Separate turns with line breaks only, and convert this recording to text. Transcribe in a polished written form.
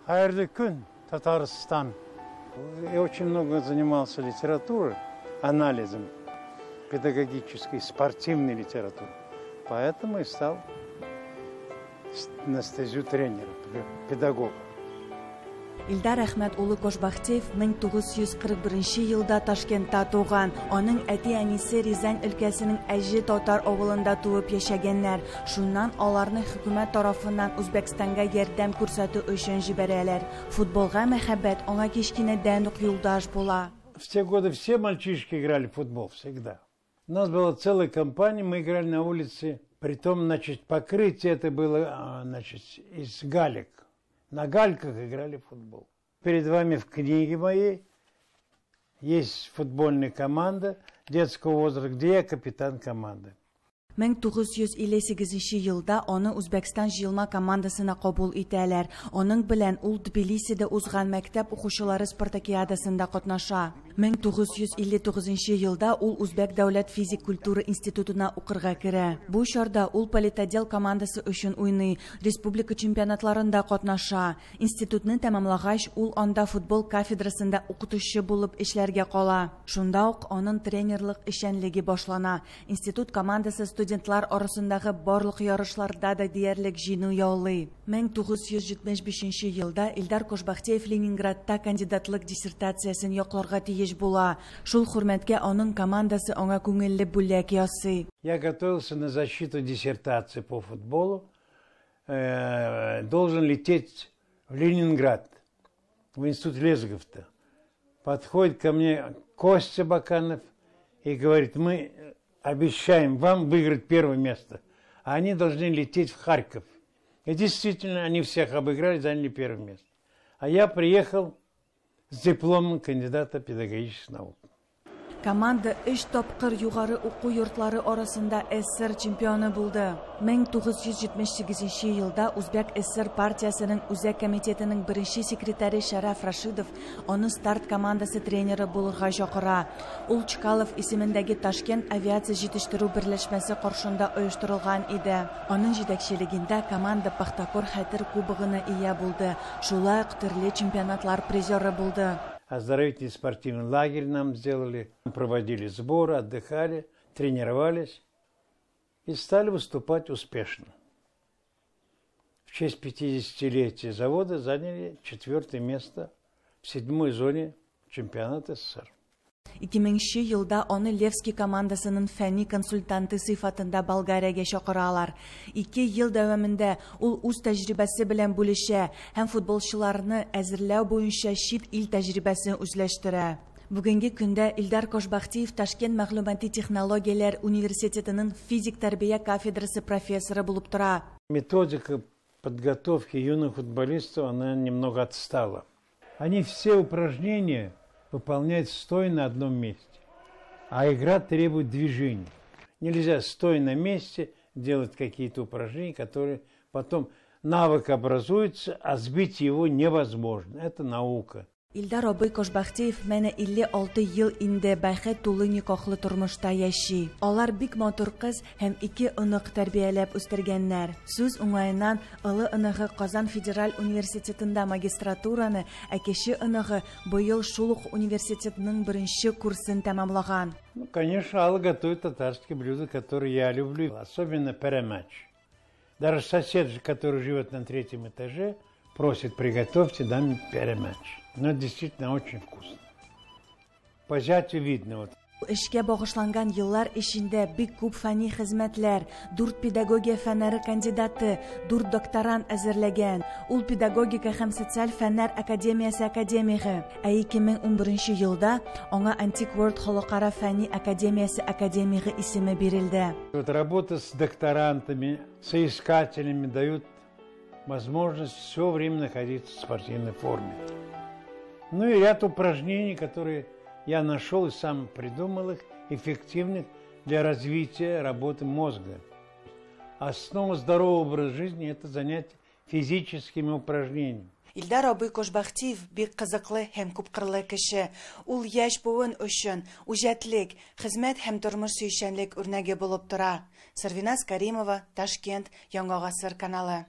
Хәерле көн, Татарстан! Я очень много занимался литературой, анализом педагогической, спортивной литературы. Поэтому и стал на стезю тренера, педагога.
Илдар Әхмәт улы Кошбахтиев 1941 елда Ташкентта туган. Аның әти-әнисе Рязань өлкәсенең Әҗе татар авылында туып яшәгәннәр. Шуннан аларны хөкүмәт тарафыннан Үзбәкстанга ярдәм күрсәтү өчен җибәрәләр. Футболга мәхәббәт аңа кечкенәдән үк юлдаш була.
В те годы все мальчишки играли в футбол всегда. У нас была целая компания, мы играли на улице. Притом, значит, покрытие это было, значит, из галек. На гальках играли в футбол. Перед вами в книге моей есть футбольная команда детского возраста, где я капитан команды.
1958 елда аны Үзбәкстан җыелма командасына кабул итәләр. Аның белән ул Тбилисида узган мәктәп укучылары спартакиадасында катнаша. 1959 елда ул Үзбәк дәүләт физик культура институтына укырга керә. Бу чорда ул политотдел командасы өчен уйный, республика чемпионатларында катнаша. Институтны тәмамлагач, ул анда футбол кафедрасында укытучы булып эшләргә кала. Шунда ук аның тренерлык эшчәнлеге башлана. Институт командасы студентлар арасындагы барлык ярышларда да диярлек җиңү яулый. 1975 елда Илдар Кошбахтиев Ленинградта кандидатлык диссертациясен якларга тиеш була. Шул хөрмәткә аның командасы аңа күңелле бүләк ясый.
Я готовился на защиту диссертации по футболу. Должен лететь в Ленинград, в институт Лесговта. Подходит ко мне Костя Баканов и говорит: мы обещаем вам выиграть первое место. А они должны лететь в Харьков. И действительно, они всех обыграли, заняли первое место. А я приехал с дипломом кандидата педагогических наук.
Команда 3 тапкыр югары уку йортлары арасында СССР чемпионы булды. 1978 елда Үзбәк ССР партиясенең Үзәк комитетының беренче секретаре Шараф Рашидов аны старт командасы тренеры булырга чакыра. Ул Чкалов исемендәге Ташкент авиация җитештерү берләшмәсе каршында оештырылган иде. Аның җитәкчелегендә команда Пахтакор хәтер кубогына ия булды. Шулай ук төрле чемпионатлар призеры булды.
Оздоровительный спортивный лагерь нам сделали. Проводили сборы, отдыхали, тренировались и стали выступать успешно. В честь 50-летия завода заняли 4-е место в 7-й зоне чемпионата СССР.
2000 елда аны Левский командасының фәнни консультанты сыйфатында Болгариягә чакыралар. 2 ел дәвамында ул үз тәҗрибәсе белән бүлешә һәм футболчыларны әзерләү буенча чит ил тәҗрибәсен үзләштерә. Бүгенге көндә Илдар Кошбахтиев Ташкент мәгълүмати технологияләр университетының физик тәрбия кафедрасы профессоры булып тора.
Методика подготовки юных футболистов, она немного отстала. Они все упражнения выполнять стоя на одном месте. А игра требует движения. Нельзя стоя на месте делать какие-то упражнения, которые потом навык образуется, а сбить его невозможно. Это наука.
Илдар абый Кошбахтиев менә 56 ел инде бәхет тулы никахлы тормышта яши. Алар бик матур кыз һәм 2 онык тәрбияләп үстергәннәр. Сүз уңаеннан олы оныгы Казан федераль университетында магистратураны, ә кече оныгы быел шул ук университетның беренче курсын тәмамлаган.
Ну, конечно, Алла готовит татарские блюда, которые я люблю, особенно пәрәмәч. Даже сосед, который живет на 3-м этаже, просит: приготовьте нам пәрәмәч. Но это действительно очень вкусно. По зятю видно.
Эшкә багышланган еллар эчендә бик күп фәнни хезмәтләр, 4 педагогия фәннәре кандидаты, 4 докторант әзерләгән. Ул педагогика һәм социаль фәннәр академиясе академигы. Ә 2011 елда аңа Antique World халыкара фәнни академиясе академигы исеме бирелде.
Вот работа с докторантами, соискателями дают возможность все время находиться в спортивной форме. Ну и ряд упражнений, которые я нашел и сам придумал их, эффективных для развития работы мозга. Основа здорового образа жизни – это занятие физическими упражнениями.
Илдар абый Кошбахтиев бик кызыклы һәм күпкырлы кеше. Ул яшь буын өчен үҗәтлек, хезмәт һәм тормыш сөючәнлек үрнәге булып тора. Сарвиназ Каримова, Ташкент, Яңа Гасыр каналы.